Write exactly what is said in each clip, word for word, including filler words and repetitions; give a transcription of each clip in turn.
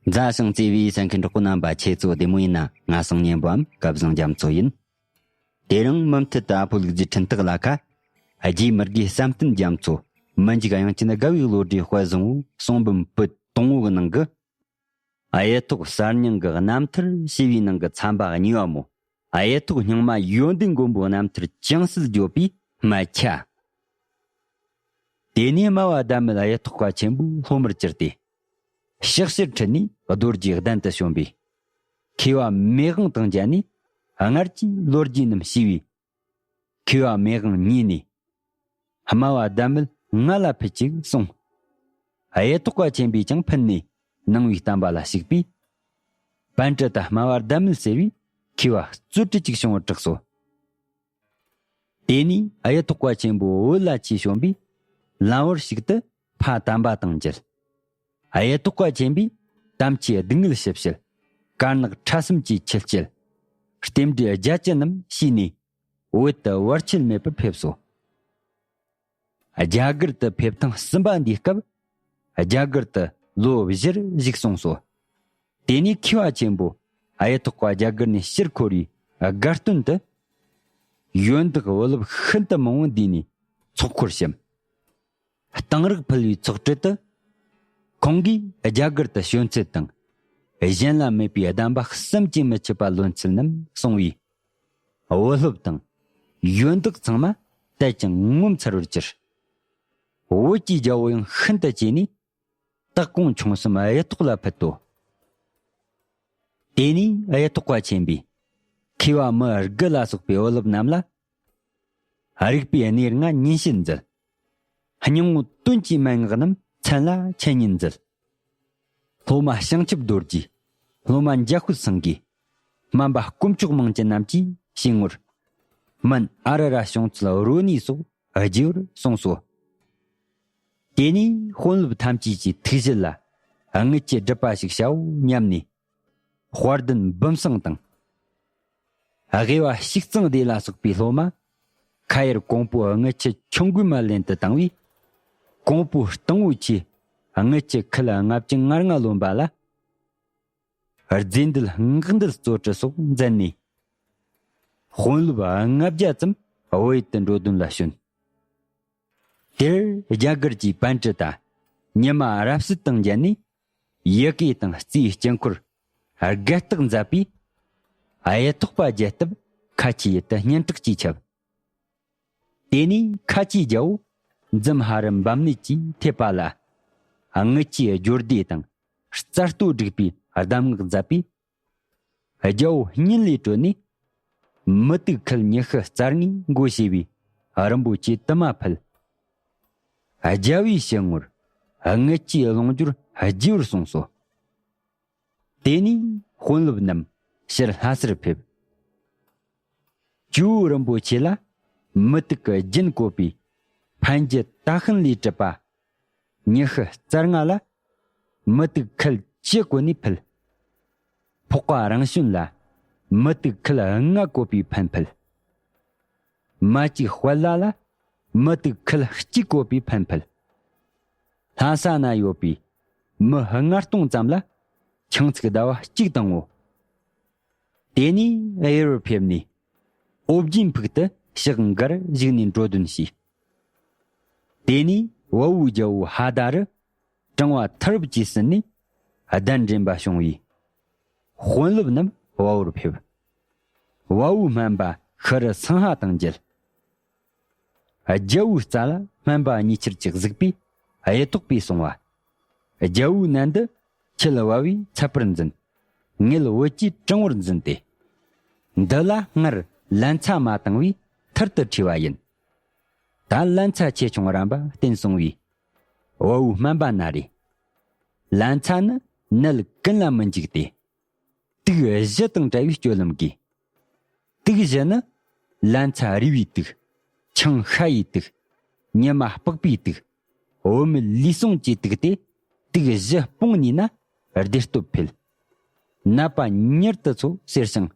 མཛའ་ཞིང་བརྩེ་བའི་གསན་མཁན་གྲོགས་པོ་རྣམ་པ་ཁྱེད་ཚོ་བདེ་མོ་ཡིན་ན། ང་སང་ཉན་པའམ་སྐལ་བཟང་རྒྱ་མཚོ་ཡིན། དེ་རིང་མུ་མཐུད་དུ་ཨ་ཕོ་ལུག་རྫི་འཕྲིན་སྟེགས་ལ་ཁ། རྗེ་མི་དགེ་བསམ་གཏན་རྒྱ་མཚོ། མི་འཇིགས་དབྱངས་ཅན་དགའ་བའི་བློ་གྲོས་དཔལ་བཟང་བོའི་གསུང་འབུམ་པོད་དང་པོ་གི་ནང་གི། གཡུ་ཐོག་གསར་རྙིང་གི་རྣམ་ཐར་ཞེས་པའི་ནང་གི་ཚན་པ་གཉིས་པ་མོ། གཡུ་ཐོག་རྙིང་མ་ཡོན་ཏན་མགོན་པོའི་རྣམ་ཐར་ཅུང་ཟད་བརྗོད་པའི་སྨད་ཆ། དེ་ནས་སྨྲ་བ་ཟླ་མེད་གཡུ་ཐོག་པ་ཆེན་པོའི་སློབ་མར་གྱུར་ཏེ། ཕྱག་ཕྱིར་ཁྲིད་ནས་རྡོ་རྗེ་གདན་དུ་བྱོན་པས། མཁས་པ་མེས་དབང་དང་མཇལ་ནས་སྔར་གྱི་ལོ་རྒྱུས་རྣམས་ཞུས་པས། མཁས་པ་མེས་དབང་མཉེས་ནས། སྨྲ་བ་ཟླ་མེད་ང་ལ་ཕུལ་ཅིག་གསུངས། གཡུ་ཐོག་པ་ཆེན་པོས་ཀྱང་ཕུལ་ནས་གནང་བའི་བསྟན་པ་ལ་ཞུགས་པས། པཎ་གྲུབ་ད་སྨྲ་བ་ཟླ་མེད་ཟེར་བའི་མཁས་པ་རྩོད་གྲུབ་ཅིག་བྱུང་བར་གྲགས་སོ། དེ་ནས་གཡུ་ཐོག་པ་ཆེན་པོ་བོད་ལ་ཆས་བྱོན་པས། ལམ་བར་ཞིག་ཏུ་ཕ་དམ་པ་དང་མཇལ། གཡུ་ཐོག་པ་ཆེན་པོས་དམ་ཆོས་སྡུག་བསྔལ་ཞི་བྱེད། དཀར་ནག་ཁྲ་གསུམ་གྱི་ཆུ་སྐྱེལ། རྟེན་འབྲེལ་བརྒྱད་ཅུ་རྣམས་ཞུས་ནས། བོད་དུ་བར་ཆད་མེད་པར་ཕེབས་སོ། རྒྱ་གར་དུ་ཕེབས་ཐེངས་གསུམ་པ་འདིའི་སྐབས། རྒྱ་གར་དུ་ལོ་བཞིར་བཞུགས་གསུངས་སོ། དེ་ནས་མཁས་པ་ཆེན་པོ་གཡུ་ཐོག་པ་རྒྱ་གར་ནས་ཕྱིར་འཁོར་བའི་དགའ་སྟོན་དུ། ཡོན་བདག་བུ་སློབ་ཤིན་ཏུ་མང་པོ་འདུས་ནས་ཚོགས་འཁོར་བཤམས། གཏང་རག་ཕུལ་བའི་ཚོགས་གྲལ་དུ། ཁོང་གིས་རྒྱ་གར་དུ་བྱོན་ཚུལ་དང་། གཞན་ལ་མེད་པའི་གདམས་པ་བསམ་གྱིས་མི་ཁྱབ་པ་ལོན་ཚུལ་རྣམས་གསུངས་པས། བུ་སློབ་དང་ཡོན་བདག་ཚང་མ་དད་ཅིང་ངོ་མཚར་བར་གྱུར། བོད་ཀྱི་རྒྱལ་པོ་ཡང་ཤིན་ཏུ་དགྱེས་ནས། སྟག་གོང་ཆུང་གསུམ་གཡུ་ཐོག་ལ་ཕུལ་ཏོ། དེ་ནས་གཡུ་ཐོག་པ་ཆེན་པོས་མཁས་པ་མི་དགུ་ལ་སོགས་པའི་བུ་སློབ་རྣམས་ལ། རིག་པའི་གནས་ལྔ་ཉིན་བྱེད་མཛད། སྙིང་པོ་དོན་གྱི་མན་ངག་རྣམས་མཚན་ལ་འཆད་ཉན་མཛད། སློབ་མ་བྱང་ཆུབ་རྡོ་རྗེ། སློབ་མ་འཇམ་དཔལ་སེང་གེ། སྨན་པ་དཀོན་མཆོག་མང་ཅན་རྣམས་ཀྱི་ཞལ་ངོར། སྨན་ཨ་རུ་ར་བྱུང་ཚུལ་རོ་ནི་སོགས་རྒྱས་པར་གསུངས་སོ། དེ་ནས་དཔོན་སློབ་ཐམས་ཅད་ཀྱི་ཐུགས་བཞེད་ལ་དངུལ་ཆུ་སྒྲུབ་པ་ཞིག་བྱའོ་སྙམ་ནས། དཔལ་ལྡན་འབུམ་སེང་དང་། དགེ་བ་ཞིག་གཙང་སྡེ་ལ་སོགས་པའི་སློབ་མ། ཁ་ཡར་ཀོང་པོ་དངུལ་ཆུ་ཆུང་གུའི་མ་ལེན་དུ་བཏང་བས། ཀོང་པོ་སྟོང་བོའི་ཆུ་དངུལ་ཆུ་ཁལ་ལྔ་བཅུ་ང་ལྔ་ལོན་པ་ལ། རྫས་འདུལ་སྔགས་འདུལ་གཙོ་གྲུ་སོགས་མཛད་ནས། དཔོན་སློབ་ལྔ་བརྒྱ་ཙམ་བོད་ཡུལ་དུ་འགྲོ་དོན་ལ་བྱོན། དེར་རྒྱ་གར་གྱི་པཎ་གྲུབ་དང་ཉི་མ་རབ་གསལ་དང་མཇལ་ནས། ཡི་གེ་དང་རྩིས་དཀྱིལ་འཁོར་དགའ་རྟགས་མཛད་པས། གཡུ་ཐོག་པ་རྒྱལ་བཏབ་ཁ་ཆེའི་ཡུལ་དུ་སྙན་གྲགས་ཀྱིས་ཁྱབ། དེ་ནས་ཁ་ཆེའི་རྒྱལ་པོ་འཛུམ་ཧ་རི་འབམ་ནད་ཀྱིས་ཐེབས་པ་ལ། དངུལ་ཆུའི་སྦྱོར་སྡེ་དང་རྩ་གཏོར་བསྒྲིགས་པའི་གདམས་ངག་མཛད་པས། རྒྱལ་པོ་གཉིད་ལས་བྲོས་ནས། མུ་ཏིག་ཁལ་ཉི་ཤུ་རྩ་ལྔའི་མགོ་ཕྱེ་བའི་རིན་པོ་ཆེ་དུ་མ་ཕུལ། རྒྱལ་པོའི་ཞལ་ངོར་དངུལ་ཆུའི་རླུང་སྦྱོར་རྒྱས་པར་གསུངས་སོ། དེ་ནས་དཔོན་སློབ་རྣམས་ཕྱིར་ལྷ་སར་ཕེབས། ཇོ་བོ་རིན་པོ་ཆེ་ལ་མུ་ཏིག་གི་རྒྱན་བཀོད་པའི་ཕན་རྒྱུད་དར་ཤིང་ལས་གྲུབ་པ་ཉི་ཤུ་རྩ་ལྔ་ལ། མུ་ཏིག་ཁལ་བཅུ་བཀོད་ནས་ཕུལ། ཕོག་པ་རང་བྱོན་ལ་མུ་ཏིག་ཁལ་ལྔ་བཀོད་པའི་ཕན་ཕུལ། མ་ཅིག་དཔལ་ལ་ལ་མུ་ཏིག་ཁལ་གཅིག་བཀོད་པའི་ཕན་ཕུལ། ལྷ་ས་ན་ཡོད་པའི་མི་ལྔ་སྟོང་ཙམ་ལ་ཆང་ཚིག་ཟླ་བ་གཅིག་བཏང་ངོ་། དེ་ནས་གཡུར་བར་ཕེབས་ནས། ཨོ་རྒྱན་ཕུག་ཏུ་ཞག་འགར་བཞུགས་ནས་འགྲོ་དོན་བྱས། དེ་ནས་བལ་པོའི་རྒྱལ་པོ་ཧ་ད་རུ་གྲང་བ་མཐར་འབབ་ཀྱིས་ཟིན་ནས་གདན་འདྲེན་པ་བྱུང་བས། དཔོན་སློབ་རྣམས་བལ་པོར་ཕེབས། བལ་པོའི་སྨན་པ་ཤྲཱི་སིང་ཧ་དང་མཇལ། རྒྱལ་པོའི་རྩ་ལ་སྨན་པ་གཉིས་ཆར་གྱིས་གཟིགས་པས་གཡུ་ཐོག་པས་གསུངས་པ། རྒྱལ་པོའི་ནད་འདི་ཁྱེད་བལ་པོས་འཚབ་པར་འཛིན། ངེད་བོད་ཀྱིས་དྲང་བར་འཛིན་ཏེ། འདི་ལ་སྔར་ལན་ཚྭ་མ་བཏང་བས་ཐུར་དུ་ཁྲིད་པ་ཡིན། ད་ལན་ཚྭ་ཆེ་ཆུང་རན་པ་བསྟན་གསུངས་པས། བལ་པོའི་སྨན་པ་ན་རེ། ལན་ཚྭ་ནི་ནད་ཀུན་ལ་མི་འཇིགས་ཏེ། དུག་བཞི་དང་བྲལ་བའི་སྤྱོད་ལམ་དགོས། དུག་བཞི་ནི། ལན་ཚྭ་རུལ་བའི་དུག་ཆང་ཤ་ཡི་དུག་ཉི་མ་སྤགས་པའི་དུག་བུད་མེད་ལུས་ཟུངས་ཀྱི་དུག་སྟེ། དུག་བཞི་སྤོང་ནུས་ན་བདེ་སྟོབས་འཕེལ། ནད་པ་མྱུར་དུ་འཚོ་ཟེར་ཞིང་།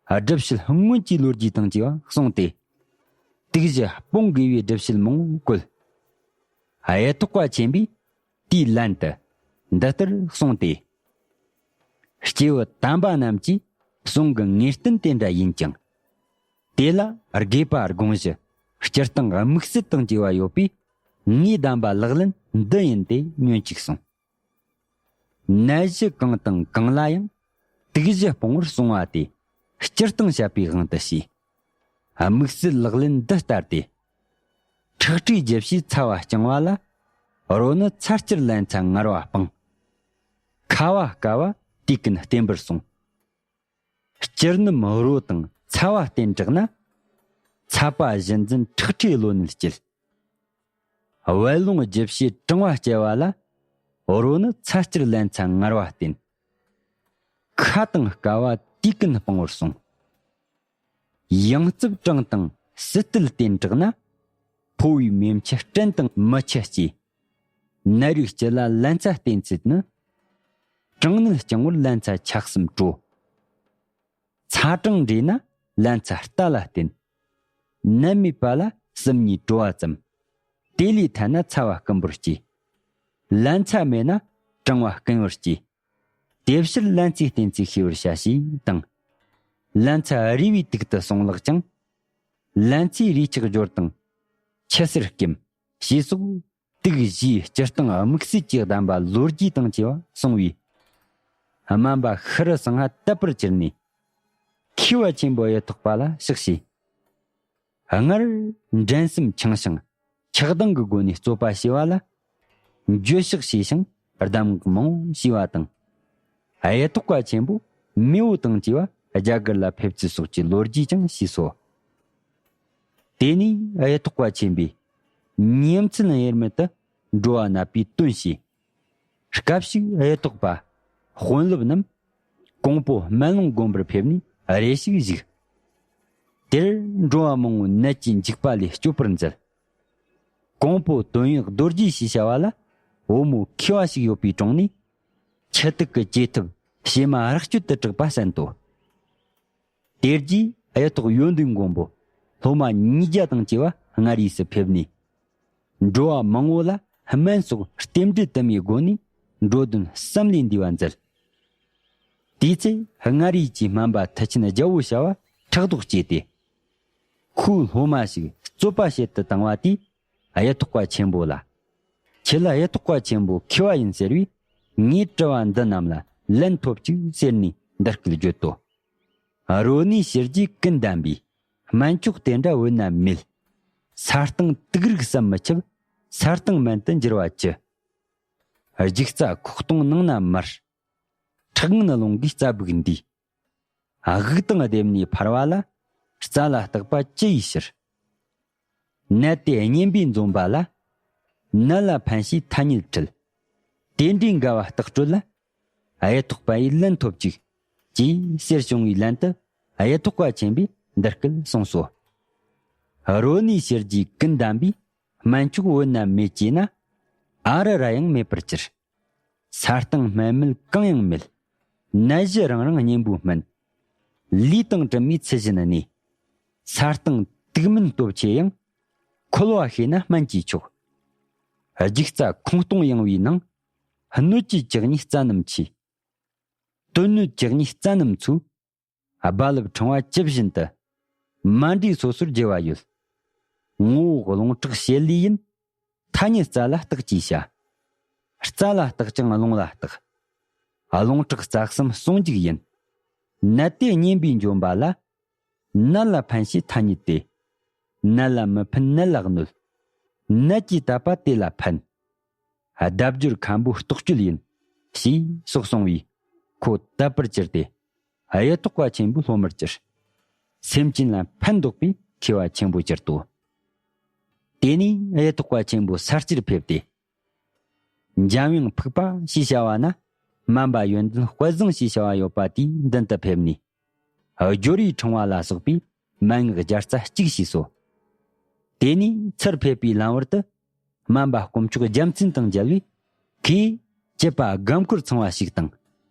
སྒྲུབ་བྱེད་སྔོན་གྱི་ལོ་རྒྱུས་དང་བཅས་པ་གསུངས་ཏེ། དུག་བཞི་སྤོང་དགོས་པའི་སྒྲུབ་བྱེད་མང་པོ་བཀོད། གཡུ་ཐོག་པ་ཆེན་པོས་དེའི་ལན་དུ་འདི་ལྟར་གསུངས་ཏེ། སྐྱེས་བུ་དམ་པ་རྣམས་ཀྱི་གསུང་གི་ངེས་གཏན་དེ་འདྲ་ཡིན་ཀྱང་། དེ་ལ་དགོས་པ་དགོངས་གཞི། སྤྱིར་བཏང་དམིགས་བསལ་དང་བཅས་པ་ཡོད་པས། ངེས་གཏན་པ་ལག་ལེན་འདི་ཡིན་ཏེ་ཉོན་ཅིག་གསུངས། ནད་གཞི་གང་དང་གང་ལ་ཡང་དུག་གཞི་སྤོང་བར་གསུངས་པ་དེ་སྤྱིར་བཏང་བཤད་པའི་དབང་དུ་བྱས། དམིགས་བསལ་ལག་ལེན་འདི་ལྟར་ཏེ། ཁྲག་མཁྲིས་རྒྱུ་བྱས་ཚ་བ་བསྐྱང་བ་ལ། རོ་ནི་ཚ་སྐྱུར་ལན་ཚྭ་མངར་བ་སྤང་། ཁ་བ་བསྐ་བ་དུས་ཀུན་བསྟེན་པར་གསུངས། སྐྱུར་རྣམས་རོ་དང་ཚ་བ་བསྟེན་དྲགས་ན། ཚ་པ་གཞི་འཛིན་ཁྲག་མཁྲིས་གློ་ནད་སྐྱེད། བད་རླུང་རྒྱུ་བྱས་གྲང་བ་སྐྱེ་བ་ལ། རོ་ནི་ཚ་སྐྱུར་ལན་ཚྭ་མངར་བ་བསྟེན། ཁ་དང་བསྐ་བ་དུས་ཀུན་སྤང་བར་གསུངས། ཡང་རྩུབ་གྲང་དང་སིལ་ཏིལ་བསྟེན་དྲགས་ན། ཕོ་བའི་མེ་མཆུ་སྐྲན་དང་མུ་ཆུ་སྐྱེ། ནད་རིགས་སྤྱི་ལ་ལན་ཚྭ་བསྟེན་ཚུལ་ནི། གྲང་ནད་བསྐྱང་བར་ལན་ཚྭ་ཆ་གསུམ་དྲོ། ཚ་གྲང་འདྲེས་ན་ལན་ཚྭ་རྟ་ལ་བསྟེན། ནད་མེད་པ་ལ་སུམ་གཉིས་དྲོ་བ་ཙམ། དེ་ལས་ཐར་ན་ཚ་བ་སྐུམ་པོར་སྐྱེ། ལན་ཚྭ་མེད་ན་གྲང་བ་སྐུམ་པོར་སྐྱེ། དེ་ཕྱིར་ལན་ཚྭའི་བསྟེན་ཚུལ་ཤེས་པར་བྱ་ཞེས་དང་། ལན་ཚྭ་རུས་པའི་དུག་ཏུ་སོང་ལགས་ཀྱང་། ལན་ཚྭའི་རུས་ཆག་སྦྱོར་དང་། ཆུ་སེར་སྐེམ། ཞེས་སོགས་དུག་བཞིའི་སྤྱིར་བཏང་དམིགས་བསལ་གྱི་གདམས་པ་ལོ་རྒྱུས་དང་བཅས་པ་གསུངས་པས། སྨན་པ་ཤྲཱི་སིང་ཧ་དད་པར་གྱུར་ནས། མཁས་པ་ཆེན་པོ་གཡུ་ཐོག་པ་ལ་ཕྱག་བྱས། སྔར་འགྲན་སེམས་འཆང་ཞིང་ཆགས་སྡང་གི་སྒོ་ནས་རྩོད་པ་བྱས་པ་ལ། འགྱོད་བཤགས་བྱས་ཤིང་གདམས་ངག་མང་པོ་ཞུས་པ་དང་། གཡུ་ཐོག་པ་ཆེན་པོ་མེས་པོ་དང་བཅས་པ་རྒྱ་གར་ལ་ཕེབས་ཚུལ་སོགས་ཀྱི་ལོ་རྒྱུས་ཀྱང་ཞུས་སོ། དེ་ནས་གཡུ་ཐོག་པ་ཆེན་པོས་ཉིན་མཚན་དབྱེར་མེད་དུ་འགྲོ་བ་ནད་པའི་དོན་བྱས། སྐབས་ཤིག་གཡུ་ཐོག་པ་དཔོན་སློབ་རྣམས་ཀོང་པོ་སྨན་ལུང་དགོན་པར་ཕེབས་ནས་རེ་ཞིག་བཞུགས། དེར་འགྲོ་བ་མང་པོའི་ནད་ཀྱི་འཇིགས་པ་ལས་སྐྱོབ་པར་མཛད། ཀོང་པོ་དོན་ཡོད་རྡོ་རྗེ་ཞེས་བྱ་བ་ལ་བུ་མོ་མཁས་པ་ཞིག་ཡོད་པའི་དྲུང་ནས། ཁྱི་དུག་གི་བཅོས་ཐབས་ཕྱེ་མ་རག་སྤྱོད་དུ་གྲགས་པ་གསན་ཏོ། དེ་རྗེས་གཡུ་ཐོག་ཡོན་ཏན་མགོན་པོ་སློབ་མ་ཉིས་བརྒྱ་དང་བཅས་པ་མངའ་རིས་སུ་ཕེབས་ནས། འགྲོ་བ་མང་པོ་ལ་སྨན་སོགས་རྟེན་འབྲེལ་དུ་མའི་སྒོ་ནས་འགྲོ་དོན་བསམ་ལས་འདས་པ་མཛད། དེའི་ཚེ་མངའ་རིས་ཀྱི་སྨན་པ་མཐུ་ཆེན་རྒྱལ་པོ་བྱ་བ་ཕྲག་དོག་སྐྱེས་ཏེ། ཁོའི་སློབ་མ་ཞིག་རྩོད་པ་བྱེད་དུ་བཏང་བ་དེས་གཡུ་ཐོག་པ་ཆེན་པོ་ལ། ཁྱེད་ལ་གཡུ་ཐོག་པ་ཆེན་པོ་མཁས་པ་ཡིན་ཟེར་བས། ངས་དྲི་བ་འདི་རྣམས་ལ་ལན་ཐོབ་ཅིག་ཟེར་ནས་འདི་སྐད་བརྗོད་དོ། རོ་ནུས་ཞི་རྒྱས་ཀུན་ལྡན་པའི། སྨན་མཆོག་དེ་འདྲ་བོད་ན་མེད། ས་སྟེང་དུག་རིགས་བསམ་མི་ཁྱབ། ས་སྟེང་སྨན་དུ་འགྱུར་བ་ཅི། རྒྱུག་རྩྭ་ཁོག་སྟོང་ནང་ན་མར། ཁྲག་ངན་རླུང་གིས་རྩ་སྦུག་འདུས། དབུགས་དང་ལྡེབས་ནས་འཕར་བ་ལ། རྩ་ལ་བརྟག་པ་ཅི་ཡིས་ཕྱིར། ནད་དེ་གཉེན་པོས་འཛོམས་པ་ལ། ནད་ལ་ཕན་ཞེས་ཐ་སྙད་འཁྲིལ། དེ་འདྲའི་འགལ་བ་བརྟག་སྤྲོད་ལ། གཡུ་ཐོག་པ་ཡིས་ལན་ཐོབ་ཅིག་ཅེས་ཟེར་བྱུང་བའི་ལན་དུ་གཡུ་ཐོག་པ་ཆེན་པོས་འདི་སྐད་གསུངས་སོ། རོ་ནུས་ཞི་རྒྱས་ཀུན་ལྡན་པའི། སྨན་མཆོག་བོད་ན་མེད་ཅེ་ན། ཨ་རུ་ར་ཡང་མེད་པར་གྱུར། ས་སྟེང་སྨན་མེད་གང་ཡང་མེད། ནད་གཞི་རང་རང་གཉེན་པོའི་སྨན། ལུས་དང་གྲིབ་མའི་ཚུལ་བཞིན་གནས། ས་སྟེང་དུག་སྨན་སྟོབས་ཆེ་ཡང་། འཁོལ་བ་ཤེས་ན་སྨན་གྱིས་ཆོག་རྒྱུག་རྩྭ་ཁོང་སྟོང་ཡངས་པའི་ནང་། སྣོད་ཀྱི་བཅུ་གཉིས་རྩ་རྣམས་ཆེ། དོན་སྣོད་བཅུ་གཉིས་རྩ་རྣམས་ཚོས། རྦ་རླབས་ཕྲེང་བ་ཇི་བཞིན་དུ། མ་འདྲེས་སོ་སོར་རྒྱས་པ་ཡོད། ངོ་བོ་རླུང་ཁྲག་བྱེད་ལས་ཡིན། ཐ་སྙད་རྩ་ལ་བརྟག་ཅེས་བྱ། རྩ་ལ་བརྟག་ཀྱང་རླུང་ལ་བརྟག་རླུང་ཁྲག་རྩ་གསུམ་ཟུང་འཇུག་ཡིན། ནད་དེ་གཉེན་པོས་འཇོམས་པ་ལ། ནད་ལ་ཕན་ཞེས་ཐ་སྙད་དེ། ནད་ལ་མི་ཕན་ནད་ལ་གནོད། ནད་ཀྱིས་དག་པ་དེ་ལ་ཕན། ལྡབ་འགྱུར་མཁན་པོའི་རྟོག་དཔྱོད་ཡིན། ཞེས་སོགས་གསུངས་པས། ཁོ་དད་པར་གྱུར་ཏེ། གཡུ་ཐོག་པ་ཆེན་པོའི་སློབ་མར་གྱུར། སེམས་ཅན་ལ་ཕན་འདོགས་པའི་མཁས་པ་ཆེན་པོར་གྱུར་ཏོ། དེ་ནས་གཡུ་ཐོག་པ་ཆེན་པོ་ས་སྐྱར་ཕེབས་ཏེ། འཇམ་དབྱངས་ཕུག་པ་ཞེས་བྱ་བ་ན། སྨན་པ་ཡོན་ཏན་དཔལ་བཟང་ཞེས་བྱ་བ་ཡོད་པ་དེའི་མདུན་དུ་ཕེབས་ནས། སྦྱོར་བའི་ཕྲེང་བ་ལ་སོགས་པའི་མན་ངག་བརྒྱ་རྩ་གཅིག་ཞུས་སོ། དེ་ནས་ཚུར་ཕེབས་པའི་ལམ་བར་དུ། སྨན་པ་དཀོན་མཆོག་རྒྱལ་མཚན་དང་མཇལ་བས། ཁོས་སྐྱེས་པ་སྒམ་ཁུར་ཚང་བ་ཞིག་དང་།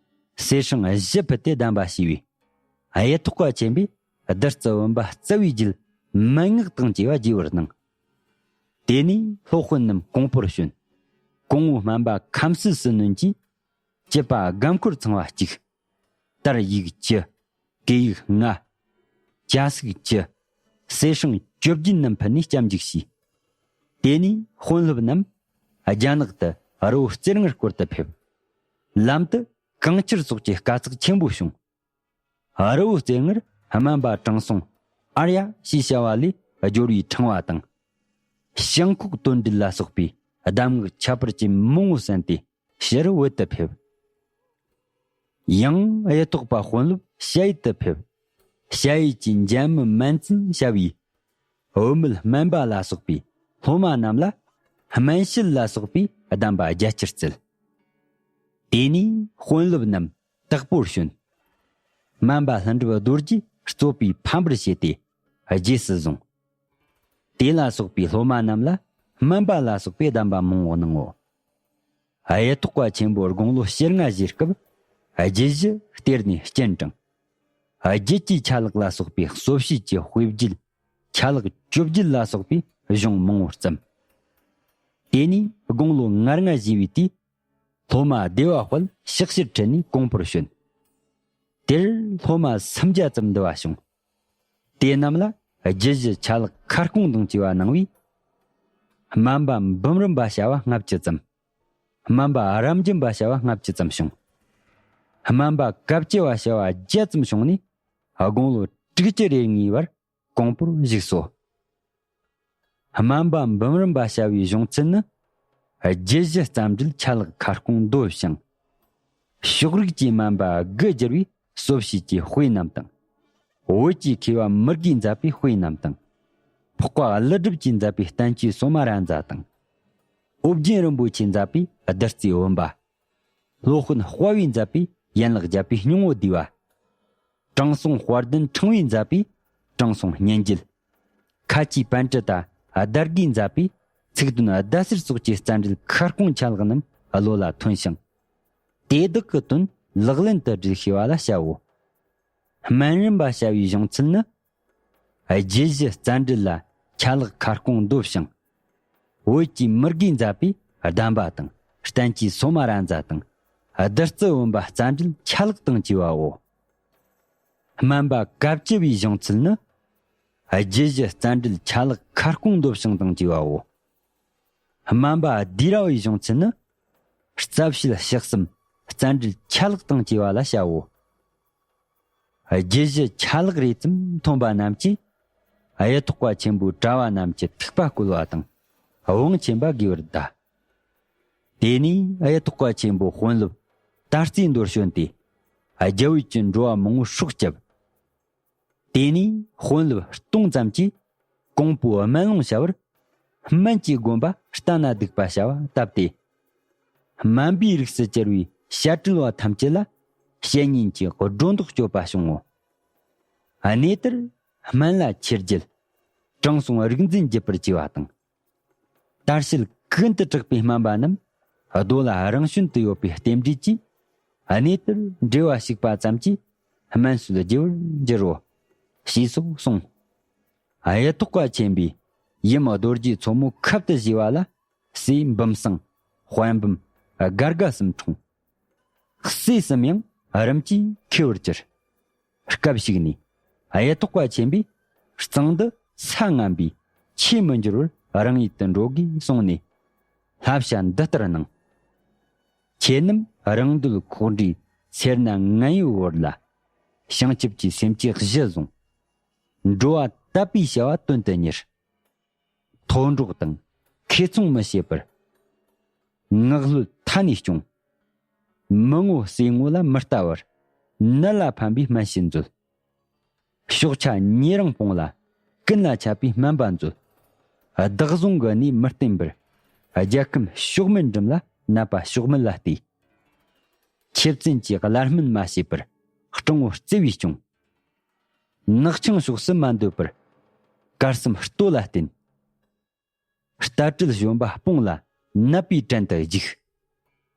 གསེར་སྲང་བཞི་ཕུད་དེ་གདམས་པ་ཞུས་པས། གཡུ་ཐོག་པ་ཆེན་པོས་བདུད་རྩི་བུམ་པ་བརྩི་བའི་རྒྱུད་མན་ངག་དང་བཅས་པ་རྒྱས་པར་གནང་། དེ་ནས་སློབ་དཔོན་རྣམས་ཀོང་པོར་བྱོན། ཀོང་པོའི་སྨན་པ་ཁམས་སྲོལ་ཟིལ་གནོན་གྱིས། སྐྱེས་པ་སྒམ་ཁུར་ཚང་བ་གཅིག་དར་ཡིག་བཅུ། གོས་ཡིག་ལྔ། ཅ་གསུག་བཅུ། གསེར་སྲང་བཅོ་བརྒྱད་རྣམས་ཕུལ་ནས་སྐྱབས་འཇུག་བྱས། དེ་ནས་དཔོན་སློབ་རྣམས་རྒྱ་ནག་ཏུ་རི་བོ་རྩེ་ལྔར་སྐོར་དུ་ཕེབས། ལམ་དུ་གངས་ཆུར་སོགས་ཀྱི་དཀའ་ཚེགས་ཆེན་པོ་བྱུང་། རི་བོ་རྩེ་ལྔར་སྨན་པ་དྲང་སྲོང་ཨར་ཡ་ཞེས་བྱ་བ་ལས་སྦྱོར་བའི་ཕྲེང་བ་དང་། བྱང་ཁོག་དོན་འགྲེལ་ལ་སོགས་པའི་གདམས་ངག་ཁྱད་པར་ཅན་མང་བོ་གསན་ཏེ། ཕྱིར་བོད་དུ་ཕེབས། ཡང་གཡུ་ཐོག་པ་དཔོན་སློབ་ཞ་ཡི་དུ་ཕེབས། ཞ་ཡི་གྱི་འཇམ་མི་མན་ཙན་བྱ་བའི་བུད་མེད་སྨན་པ་ལ་སོགས་པའི་སློབ་མ་རྣམས་ལ་སྨན་དཔྱད་ལ་སོགས་པའི་གདམས་པ་རྒྱ་ཆེར་སྩལ། དེ་ནས་དཔོན་སློབ་རྣམས་དྭགས་པོར་བྱོན། སྨན་པ་ལྷུན་གྲུབ་རྡོ་རྗེས་གཙོས་པའི་ཕམ་པར་བྱས་ཏེ་རྗེས་སུ་བཟུང་། དེ་ལ་སོགས་པའི་སློབ་མ་རྣམས་ལ་སྨན་པ་ལ་སོགས་པའི་གདམས་པ་མང་བོ་གནང་ངོ་། གཡུ་ཐོག་པ་ཆེན་པོའི་དགུང་ལོ་བཅོ་ལྔ་བཞེས་སྐབས་རྒྱུད་བཞི་གཏེར་ནས་སྤྱན་དྲངས། རྒྱུད་ཀྱི་ཆ་ལག་ལ་སོགས་པའི་གསོ་བྱེད་ཀྱི་དཔེ་བརྒྱུད། ཆ་ལག་བཅོ་བརྒྱད་ལ་སོགས་པའི་གཞུང་མང་བོར་བརྩམས། དེ་ནས་དགུང་ལོ་ང་ལྔ་བཞེས་པའི་དུས། སློབ་མ་སྡེ་བ་དཔལ་ཕྱག་ཕྱིར་ཁྲིད་ནས་ཀོང་པོར་བྱོན། དེར་སློབ་མ་སུམ་བརྒྱ་ཙམ་འདུ་བ་བྱུང་། དེ་རྣམས་ལ་རྒྱུད་བཞི་ཆ་ལག་ཁ་སྐོང་དང་བཅས་པ་གནང་བས། སྨན་པ་འབུམ་རམས་པ་བྱ་བ་ལྔ་བཅུ་ཙམ། སྨན་པ་རབ་འབྱམས་པ་བྱ་བ་ལྔ་བཅུ་ཙམ་བྱུང་། སྨན་པ་བཀའ་བཅུ་བ་བྱ་བ་བརྒྱ་ཙམ་བྱུང་ནས། དགུང་ལོ་དྲུག་ཅུ་རེ་ལྔའི་བར་ཀོང་པོར་བཞུགས་སོ། སྨན་པ་འབུམ་རམས་པ་བྱ་བའི་གཞུང་ཚུལ་ནི། རྒྱུད་བཞི་རྩ་འགྲེལ་ཆ་ལག་ཁ་སྐོང་མདོ་བྱང་། ཕྱོགས་རིས་ཀྱི་སྨན་པ་དགུ་སྒྱུར་བའི་གསོ་བྱེད་ཀྱི་དཔེ་རྣམས་དང་། བོད་ཀྱི་མཁས་པ་མི་དགེས་མཛད་པའི་དཔེ་རྣམས་དང་། འཕགས་པ་ཀླུ་སྒྲུབ་ཀྱིས་མཛད་པའི་བསྟན་བཅོས་སོ་མ་ར་མཛའ་དང་། ཨོ་རྒྱན་རིན་པོ་ཆེས་མཛད་པའི་བདུད་རྩིའི་བུམ་པ། སློབ་དཔོན་དཔའ་བོས་མཛད་པའི་ཡན་ལག་བརྒྱད་པའི་སྙིང་པོ་བསྡུས་པ། དྲང་སྲོང་དཔལ་ལྡན་ཕྲེང་བས་མཛད་པའི་དྲང་སྲོང་སྙིང་རྒྱུད། ཁ་ཆེའི་པཎ་ཌི་ཏ་དར་དགུས་མཛད་པའི་ཚིག་དོན་ཟླ་གསེར་སོགས་ཀྱི་རྩ་འགྲེལ་ཁ་སྐོང་ཆ་ལག་རྣམས་བློ་ལ་ཐོན་ཞིང་། དེ་དག་གི་དོན་ལག་ལེན་དུ་སྒྲིལ་ཤེས་པ་ལ་བྱའོ། སྨན་རམས་པ་བྱ་བའི་གཞུང་ཚུལ་ནི། རྒྱུད་བཞི་རྩ་འགྲེལ་ལ་ཆ་ལག་ཁ་སྐོང་མདོ་བྱང་། བོད་ཀྱི་མི་དགེས་མཛད་པའི་གདམས་པ་དང་བསྟན་བཅོས་སོ་མ་ར་མཛའ་དང་། བདུད་རྩི་བུམ་པ་རྩ་འགྲེལ་ཆ་ལག་དང་བཅས་པའོ། སྨན་པ་བཀའ་བཅུ་བའི་གཞུང་ཚུལ་ནི། རྒྱུད་བཞི་རྩ་འགྲེལ་ཆ་ལག་ཁ་སྐོང་མདོ་བྱང་དང་བཅས་པའོ། སྨན་པ་ལྡེའུ་ར་བའི་གཞུང་ཚུལ་ནི། རྩ་བཤད་ཕྱག་གསུམ་རྩ་འགྲེལ་ཆ་ལག་དང་བཅས་པ་ལ་བྱའོ། རྒྱུད་བཞི་ཆ་ལག་རེ་ཙམ་ཐོན་པ་རྣམས་ཀྱིས། གཡུ་ཐོག་པ་ཆེན་པོའི་གྲྭ་བ་རྣམས་ཀྱི་ཐུགས་པ་བསྐུལ་བ་དང་། དབང་ཆེན་པ་དགོས་པར་གདའ། དེ་ནས་གཡུ་ཐོག་པ་ཆེན་པོ་དཔོན་སློབ་དར་རྩེའི་མདོར་བྱོན་ཏེ། རྒྱ་བོད་ཀྱི་འགྲོ་བ་མང་བོར་སྲོག་བསྐྱབས། དེ་ནས་དཔོན་སློབ་སྟོང་ཙམ་གྱིས་ཀོང་པོའི་སྨན་ལུང་བྱ་བར། སྨན་གྱི་དགོན་པ་ལྟ་ན་སྡུག་པ་བྱ་བ་བཏབ་སྟེ། སྨན་པའི་རིགས་སུ་གྱུར་པའི་བཤད་གྲྭ་བ་ཐམས་ཅད་ལ་བཤེས་གཉེན་གྱི་སྒྲོ་འདོགས་གཅོད་པ་བྱུང་ངོ་། གནས་དེར་སྨན་བླ་ཆོས་རྒྱལ། དྲང་སྲོང་རིག་འཛིན་བརྒྱུད་པར་བྱས་པ་དང་། དར་ཕྱེད་ཀུན་ཏུ་གྲགས་པའི་སྨན་པ་རྣམས་རྡོ་ལ་རང་བྱོན་དུ་ཡོད་པའི་རྟེན་འབྲེལ་གྱིས། གནས་དེར་འབྲེལ་བ་ཞུགས་པ་ཙམ་གྱིས་སྨན་སྲོལ་རྒྱས་པར་འགྱུར་རོ། ཞེས་སོགས་གསུངས། གཡུ་ཐོག་པ་ཆེན་པོས་ཡུམ་རྡོ་རྗེ་མཚོ་མོ་ཁབ་ཏུ་བཞེས་པ་ལ། སྲས་འབུམ་སངས། དཔལ་འབུམ། སྒར་དགའ་གསུམ་འཁྲུངས། སྲས་གསུམ་ཡང་རིམ་གྱིས་མཁས་པར་གྱུར། སྐབས་ཤིག་ནས་གཡུ་ཐོག་པ་ཆེན་པོས་གཙང་འདི་ས་ངན་པས་ཆོས་མི་འགྱུར་བར་རང་ཡུལ་དུ་འགྲོ་དགོས་གསུངས་ནས། བསླབ་བྱ་འདི་ལྟར་གནང་། ཁྱེད་རྣམས་རང་འདོད་ཁོག་འདྲིས་སེར་སྣ་ངན་གཡོའི་འོར་ལ། བྱང་ཆུབ་ཀྱི་སེམས་བསྐྱེད་གཞི་བཟུང་། འགྲོ་བ་དད་པའི་བྱ་བ་དོན་དུ་གཉེར། མཐོ་འབྲོག་དང་ཁེ་ཚོང་མི་བྱེད་པར། ངག་ལྷོད་མཐའ་ནས་སྐྱོང་། མི་ངོ་ཟས་ངོ་ལ་མི་ལྟ་བར། ནད་ལ་ཕན་པའི་སྨན་ཞིག་མཛོད། ཕྱོགས་ཆ་ཉེ་རིང་སྤོང་ལ་ཀུན་ལ་ཁྱབ་པའི་སྨན་པ་མཛོད། བདག་བཟུང་གི་གནས་མི་བརྟན་པར། རྒྱལ་ཁམས་ཕྱོགས་མེད་འགྲིམ་ལ་ནད་པ་ཕྱོགས་མེད་ལ་གཏོད། ཆེ་བཙུན་གྱི་བླ་སྨན་མ་བྱེད་པར། སྤྲང་བོ་བརྩེ་བས་སྐྱོང་། ནག་ཆང་ཕྱོགས་སུ་མ་འདོད་པར། དཀར་སེམས་ལྟོ་ལ་བརྟེན། རྟ་དྲེལ་གཞོན་པ་སྤོང་ལ་ནད་པའི་བྲན་དུ་འཇུག།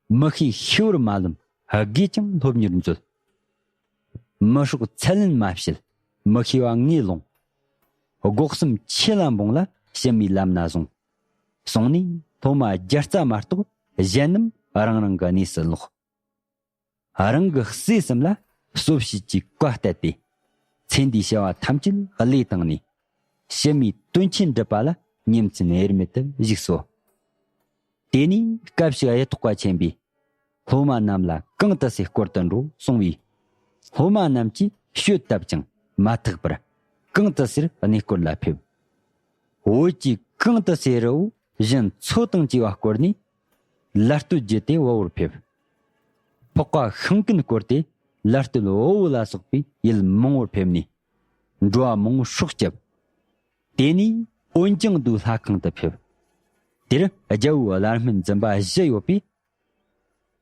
མི་ཤེས་ཤི་བར་མ་ལུམ་དགོས་ཀྱང་སློབ་གཉེར་མཛོད། མི་སྲོག་ཚད་ལེན་མ་བྱེད་མི་ཤེས་པ་ངོས་ལོངས། སྒོག་གསུམ་ཆོས་ལ་འབུངས་ལ་ཕྱི་མའི་ལམ་སྣ་བཟུང་། གསུངས་ནས་སློབ་མ་བརྒྱ་རྩ་མ་གཏོགས་གཞན་རྣམས་རང་རང་གི་གནས་སུ་ལོག། རང་གི་སྲས་གསུམ་ལ་ གསོ་བྱེད་ཀྱི་བཀའ་གཏད་དེ། ཚེ་འདིའི་བྱ་བ་ཐམས་ཅད་བློས་བཏང་ནས། ཕྱི་མའི་དོན་ཆེན་སྒྲུབ་པ་ལ་ཉིན་མཚན་དབྱེར་མེད་དུ་བཞུགས་སོ། དེ་ནས་སྐབས་ཤིག་གཡུ་ཐོག་པ་ཆེན་པོས་སློབ་མ་རྣམས་ལ་གང་དུ་ཟེར་སྐོར་དུ་འགྲོ་གསུང་བས། སློབ་མ་རྣམས་ཀྱིས་ཤོད་བཏབ་ཀྱང་མ་ཐག་པར་གང་དུ་ཟེར་གནས་སྐོར་ལ་ཕེབས། བོད་ཀྱི་གང་དུ་ཟེར་རི་བོ་གཞན་མཚོ་དང་བཅས་པ་བསྐོར་ནས་ལ་སྟོད་བརྒྱུད་དེ་བལ་བོར་ཕེབས། ཕག་པ་ཤིང་ཀུན་བསྐོར་ཏེ་ལ་སྟོད་བལ་བོ་ལ་སོགས་པའི་ཡུལ་མང་བོར་ཕེབས་ནས་འགྲོ་བ་མང་བོ་སྲོག་བསྐྱབས། དེ་ནས་འོན་ཀྱང་དུ་ལྷ་ཁང་དུ་ཕེབས། དེར་རྒྱལ་བོའི་བླ་སྨན་འཛིན་པ་བཞི་ཡོད་པས།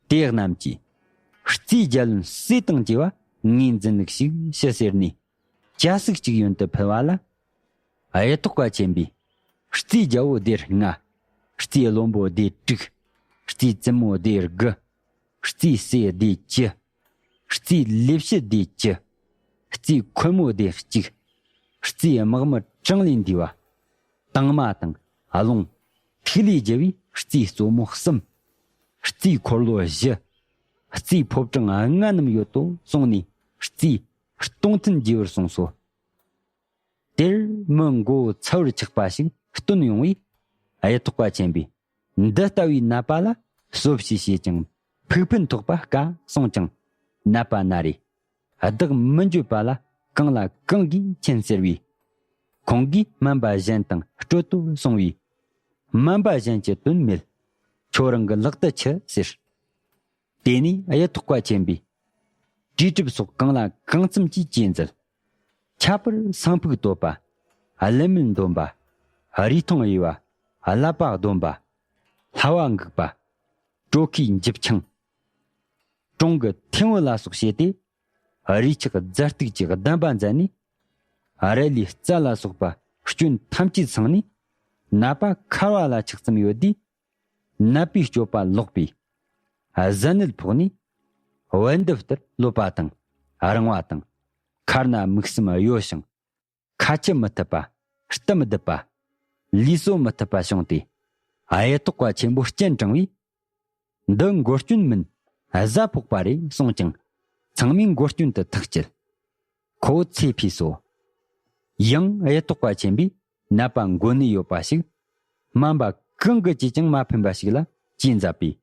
དེ་རྣམས་ཀྱིས་རྩིས་རྒྱལ་བློན་སྲས་དང་བཅས་པ་ངོས་འཛིན་ལུགས་ཤིག་ཞུ་ཟེར་ནས་སྐྱ་སིག་ཅིག་ཡོན་དུ་ཕུལ་བ་ལ། གཡུ་ཐོག་པ་ཆེན་པོས་རྩིས་རྒྱལ་བོ་སྡེ་ལྔ། རྩིས་བློན་པོ་སྡེ་དྲུག། རྩིས་བཙུན་མོ་སྡེ་དགུ། རྩིས་སྲས་སྡེ་བཅུ། རྩིས་ལས་བྱེད་སྡེ་བཅུ། རྩིས་ཁོལ་མོ་སྡེ་གཅིག། རྩིས་དམག་མི་གྲངས་ལས་འདས་པ། དང་མ་དང་རླུང་། ཐིག་ལེ་བརྒྱུ་བའི་རྩིས་གཙོ་མོ་གསུམ། རྩིས་འཁོར་ལོ་བཞི། རྩིས་ཕོ་བྲང་ལྔ་རྣམས་ཡོད་དོ་གསུངས་ནས་རྩིས་སྟོང་ཐུན་རྒྱས་པར་གསུངས་སོ། དེར་མི་མགོ་བོ་ཚ་བར་ཆགས་པ་ཞིག་བཏོན་ཡོང་བས། གཡུ་ཐོག་པ་ཆེན་པོས་འདི་ལྟ་བུའི་ནད་པ་ལ་གསོ་བྱེད་བྱས་ཀྱང་ཕུགས་ཕན་ཐོགས་པ་དཀའ་གསུངས་ཀྱང་། ནད་པ་ན་རེ་བདག་མི་འགྱོད་པ་ལ་གང་ལ་གང་གིས་མཁྱེན་ཟེར་བས། ཁོང་གིས་སྨན་པ་གཞན་དང་སྤྲོད་དོ་གསུང་བས། སྨན་པ་གཞན་གྱི་དོན་མེད། ཁྱོད་རང་གི་ལག་ཏུ་ཆུད་ཟེར། དེ་ནས་གཡུ་ཐོག་པ་ཆེན་པོས་དྲིས་གྲུབ་སོགས་གང་ལ་གང་འཚམ་གྱིས་གཅེས་མཛད། ཁྱད་པར་སང་ཕོད་བསྟོད་པ། གླུ་མེད་འདོན་པ། རིས་ཐང་དབྱེ་བ། བསླབ་པ་འདོན་པ། ལྷ་བ་འགུགས་པ། གྲོ་ཁའི་འཇིབ་ཆང་། གྲོང་གི་ཐེམ་བུ་ལ་སོགས་བྱས་ཏེ། རུས་ཆག་རྫ་སྟུག་གི་གདམས་པ་མཛད་ནས། རལ་ལུའི་རྩ་ལ་སོགས་པ་སྐྱོན་ཐམས་ཅད་སངས་ནས། ནད་པ་མཁར་བ་ལ་ཆགས་ཙམ་ཡོད་དུས། ནད་པའི་སྤྱོད་པ་ལོག་པས། གཟན་ནད་ཕོག་ནས། བན་དེ་ལྟར་གློད་པ་དང་། རང་བ་དང་། མཁར་ན་མིག་སེམས་གཡོ་ཞིང་། ཁ་ཆུ་མི་ཐུབ་པ། སྟབས་མི་བདེ་བ། ལུས་གསོ་མི་ཐུབ་པ་བྱུང་སྟེ། གཡུ་ཐོག་པ་ཆེན་པོ་སྤྱན་དྲངས་པས། འདི་མགོ་སྐྱོན་མིན། གཟའ་ཕོག་པ་རེད་གསུངས་ཀྱང་། ཚང་མས་མགོ་སྐྱོན་དུ་ཐག་བཅད། ཁོ་ཚེ་འཕོས་སོ། ཡང་གཡུ་ཐོག་པ་ཆེན་པོས་ནད་པ་མགོ་ནད་ཡོད་པ་ཞིག་སྨན་པ་གང་གིས་ཅིས་ཀྱང་མ་ཕན་པ་ཞིག་ལ་གཅེས་མཛད་པས།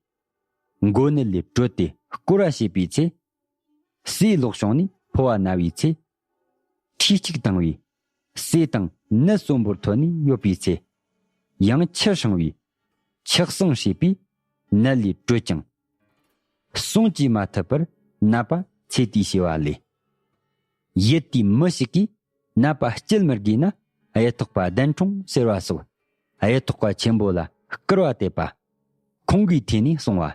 མགོ་ནད་ལས་གྲོལ་ཏེ་སྐོར་བ་བྱེད་པའི་ཚེ། ཟས་ལོག་བྱུང་ནས་ཕོ་བ་ན་བའི་ཚེ། ཁྲིས་གཅིག་བཏང་བས། ཟས་དང་ནད་གསོན་པོར་ཐོན་ནས་ཡོད་པའི་ཚེ། ཡང་ཆུ་བསྲིངས་བས། ཆུ་གསང་བྱས་པས་ནད་ལས་གྲོལ་ཀྱང་། གསུང་གིས་མ་ཐུབ་པར་ནད་པ་ཚེ་དེའི་བྱེད་པ་ལས། ཡུལ་དེའི་མི་ཞིག་གིས་ནད་པ་སྐྱེལ་མི་དགོས་ན་གཡུ་ཐོག་པ་གདན་དྲངས་ཟེར་བ་སོགས་གཡུ་ཐོག་པ་ཆེན་པོ་ལ་སྐུར་བ་འདེབས་པ། ཁོང་གིས་ཐོས་ནས་གསུང་བ།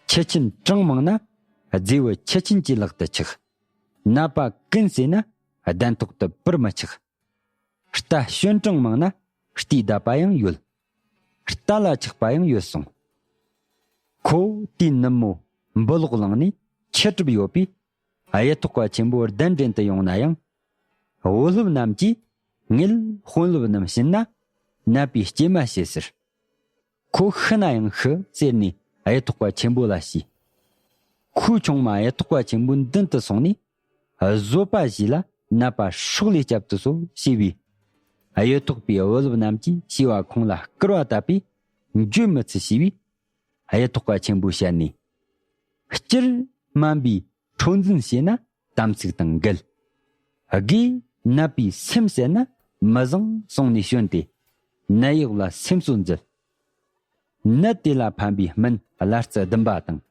ཆུ་ཆེན་གྲངས་མང་ན་རྫས་བུ་ཆུ་ཆེན་གྱི་ལག་ཏུ་ཆགས། ནད་པ་ཀུན་ཟོས་ན་གདན་ཐོག་ཏུ་བུར་མི་ཆགས། རྟ་ཞོན་གྲངས་མང་ན་རྟའི་བརྡབ་པ་ཡང་ཡོད། རྟ་ལ་ཆགས་པ་ཡང་ཡོད་གསུངས། ཁོ་དེའི་ནུབ་མོ་འབུ་ལོག་ལངས་ནས་ཆུ་གྲུབ་ཡོད་པས། གཡུ་ཐོག་པ་ཆེན་པོ་གདན་འདྲེན་དུ་ཡོང་ན་ཡང་། བུ་སློབ་རྣམས་ཀྱིས་ངེད་དཔོན་སློབ་རྣམས་བྱིན་ན་ནད་པའི་སྐྱེལ་མ་བྱེད་ཟེར། ཁོ་ཤི་ན་ཡང་ཤི་ཟེར་ནས་གཡུ་ཐོག་པ་ཆེན་པོ་ལ་ཞུས། ཁོའི་ཆུང་མ་གཡུ་ཐོག་པ་ཆེན་པོའི་མདུན་དུ་སོང་ནས། བཟོད་པ་བཞེས་ལ་ནད་པ་སྲོག་ལས་བསྐྱབ་ཏུ་གསོལ་ཞེས་པས། གཡུ་ཐོག་པའི་བུ་སློབ་རྣམས་ཀྱིས་ཞུས་པ་ཁོང་ལ་སྐུར་བ་བཏབ་པས། འགྱོད་མི་ཚུལ་ཞུས་པས། གཡུ་ཐོག་པ་ཆེན་པོའི་ཞལ་ནས། སྤྱིར་སྨན་པས་འཕྲོད་འཛིན་བྱས་ན་དམ་ཚིག་དང་འགལ། དགེས་ནད་པའི་སེམས་གསལ་ན་མི་བཟང་གསུངས་ནས་བྱོན་ཏེ། ནད་གཡོག་ལ་སེམས་གསོ་མཛད། ནད་དེ་ལ་ཕན་པའི་སྨན་བླ་རྩི་བདུན་པ་དང་།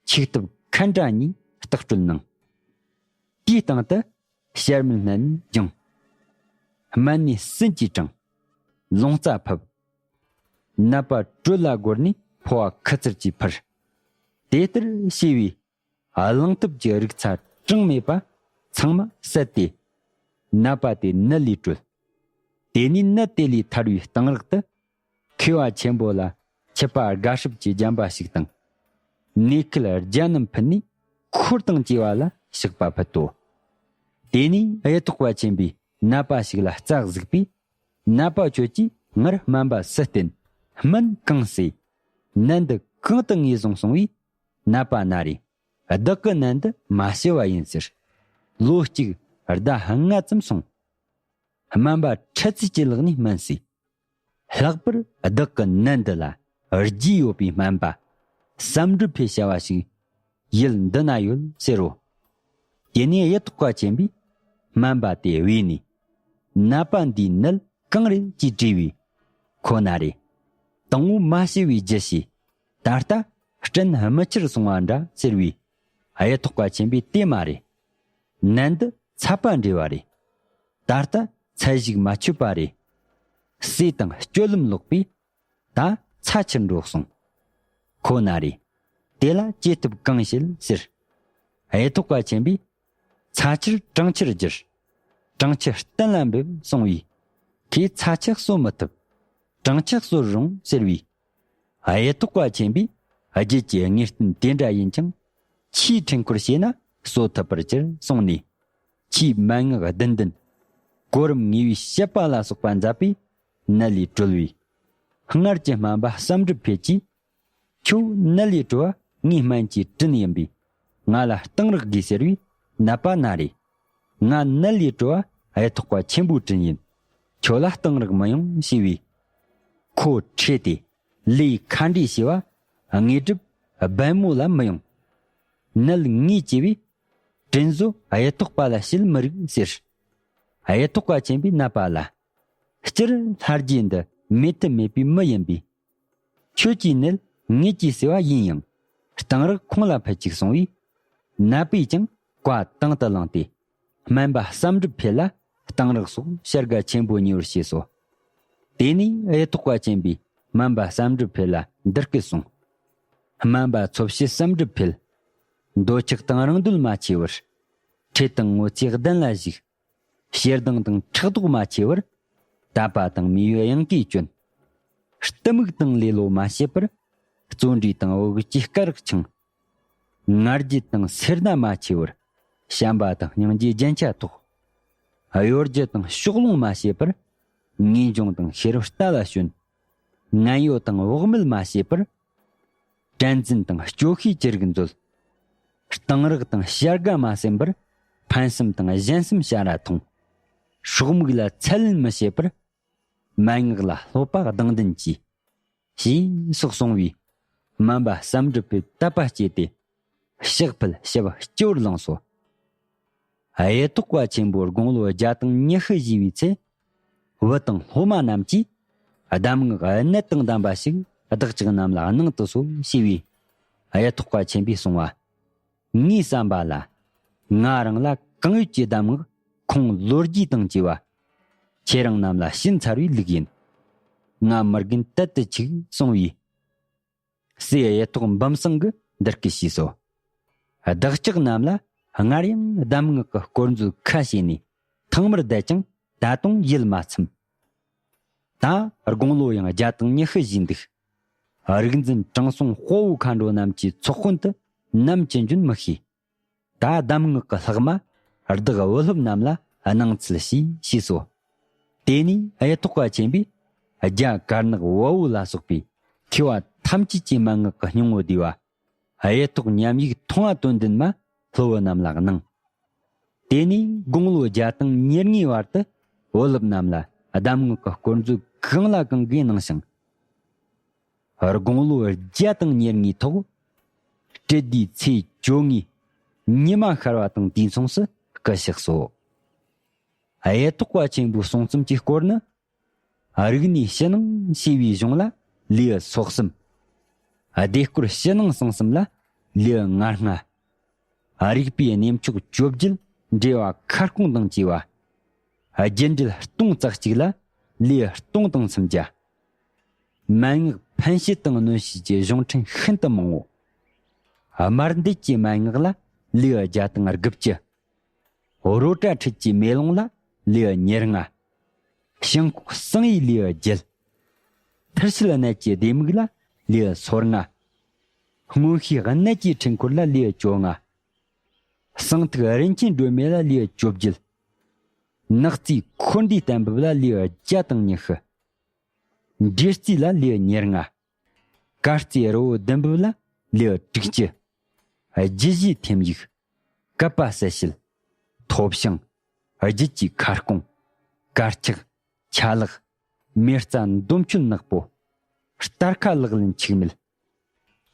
ཆིག་ཐུབ་མཁན་དགྲ་གཉིས་བརྟག་སྤྲོད་གནང་། དེའི་སྟེང་དུ་བཤལ་མིན་སྨན་སྦྱངས། སྨན་ནི་སྲིན་གྱིས་དྲངས། ལོང་རྩ་ཕབ། ནད་པ་དྲོད་ལ་བསྒོར་ནས་ཕོ་བ་ཁུ་ཚུར་གྱིས་འཕུར། དེ་ལྟར་བྱས་པས། གླང་ཐབས་ཀྱི་རིགས་ཚ་གྲངས་མེད་པ་ཚང་མ་བསལ་ཏེ། ནད་པ་དེ་ནད་ལས་གྲོལ། དེ་ནས་ནད་དེ་ལས་ཐར་བའི་གཏང་རག་ཏུ། མཁས་པ་ཆེན་པོ་ལ་ཆུ་པ་དགའ་སྲབ་ཀྱི་རྒྱན་པ་ཞིག་དང་། ནས་ཁུལ་རྒྱ་རྣམས་ཕུལ་ནས་འཁོར་དང་བཅས་པ་ལ་བཤགས་པ་ཕུལ་ཏོ། དེ་ནས་གཡུ་ཐོག་པ་ཆེན་པོས་ནད་པ་ཞིག་ལ་རྩ་གཟིགས་པས། ནད་པ་ཁྱོད་ཀྱིས་སྔར་སྨན་པ་སུ་བསྟེན། སྨན་གང་ཟོས། ནད་འདི་གང་དུ་ངོས་བཟུང་གསུང་བས། ནད་པ་ན་རེ། བདག་གི་ནད་འདི་མ་ཞི་བ་ཡིན་ཟེར། ལོ་གཅིག་ཟླ་ལྔ་ཙམ་སོང་། སྨན་པ་ཁྲི་ཚེ་གྱི་ལག་ནས་སྨན་ཟོས། ལྷག་པར་བདག་གི་ནད་འདི་ལ་རྒྱུས་ཡོད་པའི་སྨན་པ་བསམ་གྲུབ་འཕེལ་བྱ་བ་ཞིག་ཡུལ་འདི་ན་ཡོད་ཟེར་རོ། དེ་ནས་གཡུ་ཐོག་པ་ཆེན་པོས་སྨན་པ་དེ་བོས་ནས། ནད་པ་འདིའི་ནད་གང་རེད་ཅེས་དྲིས་པས། ཁོ་ན་རེ། དང་པོ་མ་ཤི་བའི་རྒྱུ་ཞེས། ད་ལྟ་སྐྲན་མི་འཆར་སོང་བ་འདྲ་ཟེར་བས། གཡུ་ཐོག་པ་ཆེན་པོས་དེ་མ་རེད། ནད་འདི་ཚད་པ་འདྲེས་པ་རེད། ད་ལྟ་ཚད་གཞི་མ་ཆོད་པ་རེད། ཟས་དང་སྤྱོད་ལམ་ལོག་པས་ད་ཚ་ཆུར་འགྲོ་གསུངས། ཁོ་ན་རེ། དེ་ལ་བཅོས་ཐབས་གང་བྱེད་ཟེར། གཡུ་ཐོག་པ་ཆེན་པོས། ཚ་ཆུར་གྲང་ཆུར་བསྒྱུར། གྲང་ཆུ་གཏན་ལ་འབེབས་གསུངས་པས། ཁོས་ཚ་ཆུ་གསོ་མི་ཐུབ། གྲང་ཆུ་གསོ་རུང་ཟེར་བས། གཡུ་ཐོག་པ་ཆེན་པོས། རྒྱུད་ཀྱི་ངེས་བསྟན་དེ་འདྲ་ཡིན་ཀྱང་། ཆུའི་འཕྲུལ་འཁོར་བྱས་ན་གསོ་ཐུབ་པར་གྱུར་གསུངས་ནས། ཆུའི་མན་ངག་བདུན་ལྡན། གོ་རིམ་ངེས་པའི་བཤད་པ་ལ་སོགས་པ་མཛད་པས། ནད་ལས་གྲོལ་བས། སྔར་གྱི་སྨན་པ་བསམ་གྲུབ་འཕེལ་གྱིས། ཁྱོད་ནད་ལས་གྲོལ་བ་ངའི་སྨན་གྱི་དྲིན་ཡིན་པས། ང་ལ་གཏང་རག་དགོས་ཟེར་བས། ནད་པ་ན་རེ། ང་ནད་ལས་གྲོལ་བ་གཡུ་ཐོག་པ་ཆེན་པོའི་དྲིན་ཡིན། ཁྱོད་ལ་གཏང་རག་མི་ཡོང་ཞེས་པས། ཁོ་ཁྲོས་ཏེ། ལས་ཁ་འདྲེ་ཞེས་པ་དངོས་གྲུབ་སྦལ་མོ་ལ་མི་ཡོང་། ནད་ངས་བཅོས་པས། དྲིན་གཟོ་གཡུ་ཐོག་པ་ལ་བྱེད་མི་རིགས་ཟེར། གཡུ་ཐོག་པ་ཆེན་པོས་ནད་པ་ལ། སྤྱིར་ལྷ་རྗེ་འདི་མེད་དུ་མེད་པའི་མི་ཡིན་པས། ཁྱོད་ཀྱི་ནད་ངེད་ཀྱིས་སེལ་བ་ཡིན་ཡང་། གཏང་རག་ཁོང་ལ་ཕུལ་ཅིག་གསུང་བས། ནད་པས་ཀྱང་བཀའ་དང་དུ་བླངས་ཏེ། སྨན་པ་བསམ་གྲུབ་འཕེལ་ལ་གཏང་རག་སོགས་བྱ་དགའ་ཆེན་པོ་ཉེ་བར་བྱས་སོ། དེ་ནས་གཡུ་ཐོག་པ་ཆེན་པོས་སྨན་པ་བསམ་གྲུབ་འཕེལ་ལ་འདི་སྐད་གསུངས། སྨན་པ་ཚོ་བྱེད་བསམ་གྲུབ་འཕེལ། འདོད་ཆགས་དང་རང་འདོད་མ་ཆེ་བར། ཁྲེལ་དང་ངོ་ཚའི་གདན་ལ་བཞུགས། ཞེ་སྡང་དང་ཕྲག་དོག་མ་ཆེ་བར། དད་པ་དང་མོས་པའི་དབྱངས་ཀྱིས་བསྐྱོན། གཏི་མུག་དང་ལེ་ལོ་མ་བྱེད་པར། བརྩོན་འགྲུས་དང་བག་ཅའི་སྐ་རགས་འཆང་། ང་རྒྱལ་དང་སེར་སྣ་མ་ཆེ་བར། བྱམས་པ་དང་སྙིང་རྗེའི་རྒྱན་ཆ་ཐོགས། གཡོ་སྒྱུ་དང་ཕྱོགས་ལྷུང་མ་བྱེད་པར། ངེས་འབྱུང་དང་ཤེས་རབ་རྟ་ལ་ཞོན། ངན་གཡོ་དང་བག་མེད་མ་བྱེད་པར། དྲན་འཛིན་དང་སྐྱོ་ཤས་ཅི་རིགས་མཛོད། གཏང་རག་དང་བྱ་དགའ་མ་སེམས་པར། ཕན་སེམས་དང་གཞན་སེམས་བྱ་ར་ཐོང་། སྲོག་མུག་ལ་ཚད་ལེན་མི་བྱེད་པར། མན་ངག་ལ་སློབ་པ་སྡང་ལྡན་གྱིས། ཞེས་སོགས་གསུངས་པས། སྨན་པ་བསམ་གྲུབ་འཕེལ་དད་པ་སྐྱེས་ཏེ། ཕྱག་ཕུལ་ཞབས་སྤྱི་བོར་བླངས་སོ། གཡུ་ཐོག་པ་ཆེན་པོའི་དགུང་ལོ་བརྒྱ་དང་ཉི་ཤུ་བཞེས་པའི་ཚེ། བུ་དང་སློབ་མ་རྣམས་ཀྱིས་གདམས་ངག་གནད་དང་ལྡན་པ་ཞིག་བདག་ཅག་རྣམས་ལ་གནང་དུ་གསོལ་ཞེས་པས། གཡུ་ཐོག་པ་ཆེན་པོས་གསུངས་པ། ངའི་བསམ་པ་ལ། ང་རང་ལ་གང་ཡོད་ཀྱི་གདམས་ངག་ཁུངས་ལོ་རྒྱུས་དང་བཅས་པ། ཁྱེད་རང་རྣམས་ལ་བྱིན་ཚར་བའི་ལུགས་ཡིན། ང་མི་རྒན་དལ་དུ་ཆུག་གསུངས་པས། སྲས་གཡུ་ཐོག་འབུམ་སེང་གིས་འདི་སྐད་ཞུས་སོ། བདག་ཅག་རྣམས་ལ་སྔར་ཡང་གདམས་ངག་གི་དཀོར་མཛོད་ཁ་ཕྱེ་ནས་ཐེངས་མར་བསྡད་ཀྱང་ད་དུང་ཡིད་མ་ཚིམ། ད་དགུང་ལོ་ཡང་བརྒྱ་དང་ཉི་ཤུ་བཞེས་འདུག། རིག་འཛིན་དྲང་སྲོང་དཔའ་བོ་མཁའ་འགྲོ་རྣམས་ཀྱི་ཚོགས་དཔོན་དུ་ནམ་ཅི་འབྱོན་མི་ཤེས། ད་གདམས་ངག་གི་ལྷག་མ་བདག་བུ་སློབ་རྣམས་ལ་གནང་འཚལ་ཞེས་ཞུས་སོ། དེ་ནས་གཡུ་ཐོག་པ་ཆེན་པོས་རྒྱ་དཀར་ནག་བལ་པོ་ལ་སོགས་པའི་མཁས་པ་ཐམས་ཅད་ཀྱི་མན་ངག་གི་སྙིང་པོ་བསྡུས་པ། གཡུ་ཐོག་ཉམས་ཡིག་མཐོང་བ་དོན་ལྡན་མ་སློབ་བུ་རྣམས་ལ་གནང་། དེ་ནས་དགུང་ལོ་བརྒྱ་དང་ཉེར་ལྔའི་བར་དུ་བུ་སློབ་རྣམས་ལ་གདམས་ངག་གི་དཀོར་མཛོད་གང་ལ་གང་དགོས་གནང་ཞིང་། དགུང་ལོ་བརྒྱ་དང་ཉེར་ལྔའི་ཐོག་སྤྲེལ་ཟླའི་ཚེས་བཅོ་ལྔའི་ཉི་མ་ཤར་བ་དང་དུས་མཚུངས་སུ་སྐུ་གཤེགས་སོ། གཡུ་ཐོག་པ་ཆེན་པོའི་གསུང་རྩོམ་གྱི་སྐོར་ནི། རིག་གནས་ཕྱི་ནང་ཞེས་པའི་གཞུང་ལ་ལེའུ་སོ་གསུམ། སྡེ་སྐོར་ཕྱི་ནང་གསང་གསུམ་ལ་ལེའུ་ང་ལྔ། རིག་པའི་གནས་མཆོག་བཅོ་བརྒྱད་འགྲེལ་བ་ཁ་སྐོང་དང་བཅས་པ། རྒྱུད་འགྲེལ་སྟོང་རྩ་གཅིག་ལ་ལེའུ་སྟོང་དང་སུམ་བརྒྱ། མན་ངག་ཕན་བྱེད་དང་གནོད་བྱེད་ཀྱི་གཞུང་ཕྲན་ཤིན་ཏུ་མང་ངོ་། དམར་འདེད་ཀྱི་མན་ངག་ལ་ལེའུ་བརྒྱ་དང་དགུ་བཅུ། རོ་བྲ་ཁྲིད་ཀྱི་མེ་ལོང་ལ་ལེའུ་ཉེར་ལྔ། ཞིང་ཁོག་གསང་བའི་ལེའུ་བརྒྱད། མཐར་ཕྱིན་གནད་ཀྱི་ལྡེ་མིག་ལ་ལེའུ་སོ་ལྔ། མངོན་ཤེས་གནད་ཀྱི་འཕྲུལ་འཁོར་ལ་ལེའུ་བཅོ་ལྔ། གསང་ཐིག་རིན་ཆེན་སྒྲོན་མེ་ལ་ལེའུ་བཅོ་བརྒྱད། ནག་རྩིས་འཁོར་འདས་གཏན་འབེབས་ལ་ལེའུ་བརྒྱ་དང་ཉི་ཤུ། འབྲས་རྩིས་ལ་ལེའུ་ཉེར་ལྔ། དཀར་རྩིས་རི་བོ་བདུན་འབེབས་ལ་ལེའུ་དྲུག་ཅུ། རྒྱུད་བཞིའི་ཐེམ་ཡིག་བཀབ་པ་གསལ་བྱེད། ཐོབ་བྱང་། རྒྱུད་ཀྱི་ཁ་སྐོང་། དཀར་ཆག་ཆ་ལག་མེ་རྩ་འདོམ་ཆུ་ནག་པོ། སྟར་ཁ་ལག་ལེན་འཆུག་མེད།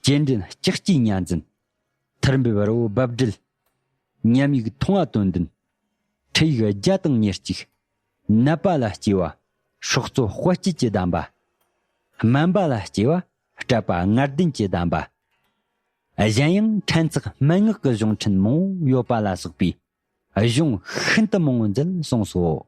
སྐྱེལ་འདྲེན་ལྕགས་ཀྱི་གཉའ་འཛིན། ཐུར་འབེབས་རི་བོ་རྦབ་སྒྲིལ། ཉམས་ཡིག་མཐོང་བ་དོན་ལྡན། འཁྲིད་ཡིག་བརྒྱ་དང་ཉེར་གཅིག་ནད་པ་ལ་སྐྱེ་བ་སྲོག་རྩོལ་དཔལ་སྐྱེད་ཀྱི་གདམས་པ། སྨན་པ་ལ་སྐྱེ་བ་སྐྲད་པ་ལྔ་ལྡན་གྱི་གདམས་པ། གཞན་ཡང་ཕྲན་ཚེགས་སྨན་ངག་གི་གཞུང་ཕྲན་མང་བོ་ཡོད་པ་ལ་སོགས་པའི་གཞུང་ཤིན་ཏུ་མང་བོ་མཛད་གསུངས་སོ།